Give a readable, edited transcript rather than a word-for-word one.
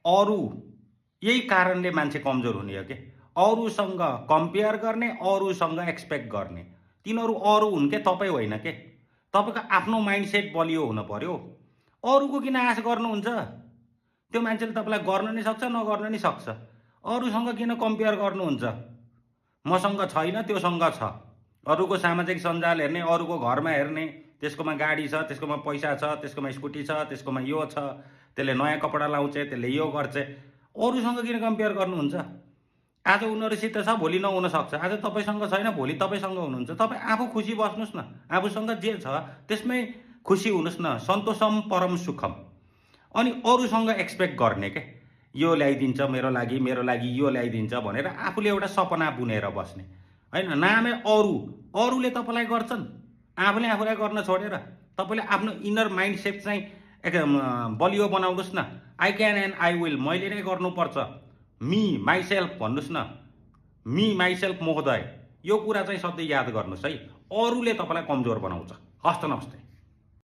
अरू यही कारणले मान्छे कमजोर हुने हो के। अरूसँग कम्पेयर गर्ने, अरूसँग एक्सपेक्ट गर्ने, तिनीहरू अरू हुन् के, तपाईँ होइन के। तपाईँको आफ्नो माइन्डसेट बलियो हुन पर्यो। अरूको किन आश गर्नुहुन्छ? त्यो मान्छेले तपाईँलाई गर्न नि सक्छ, नगर्न नि सक्छ। अरूसँग किन कम्पेयर गर्नुहुन्छ? मसँग छैन, त्योसँग छ। अरूको सामाजिक सञ्जाल हेर्ने, अरूको घरमा हेर्ने, त्यसकोमा गाडी छ, त्यसकोमा पैसा छ, त्यसकोमा स्कुटी छ, त्यसकोमा यो छ, त्यसले नयाँ कपडा लाउँछ, त्यसले यो गर्छ। अरूसँग किन कम्पेयर गर्नुहुन्छ? आज उनीहरूसित छ, भोलि नहुन सक्छ। आज तपाईँसँग छैन, भोलि तपाईँसँग हुनुहुन्छ। तपाईँ आफू खुसी बस्नुहोस् न। आफूसँग जे छ त्यसमै खुसी हुनुहोस् न। सन्तोषम परम सुखम। अनि अरूसँग एक्सपेक्ट गर्ने के, यो ल्याइदिन्छ मेरो लागि यो ल्याइदिन्छ भनेर आफूले एउटा सपना बुनेर बस्ने होइन। नामै अरूले तपाईँलाई गर्छन्, आफूले आफूलाई गर्न छोडेर। तपाईँले आफ्नो इनर माइन्ड सेट चाहिँ बलियो बनाउनुहोस् न। I can and I will, मैले नै गर्नुपर्छ। मी माइसेल्फ भन्नुहोस् न। मी माइसेल्फ महोदय, यो कुरा चाहिँ सधैँ याद गर्नुहोस् है। अरूले तपाईँलाई कमजोर बनाउँछ। हस्त नमस्ते।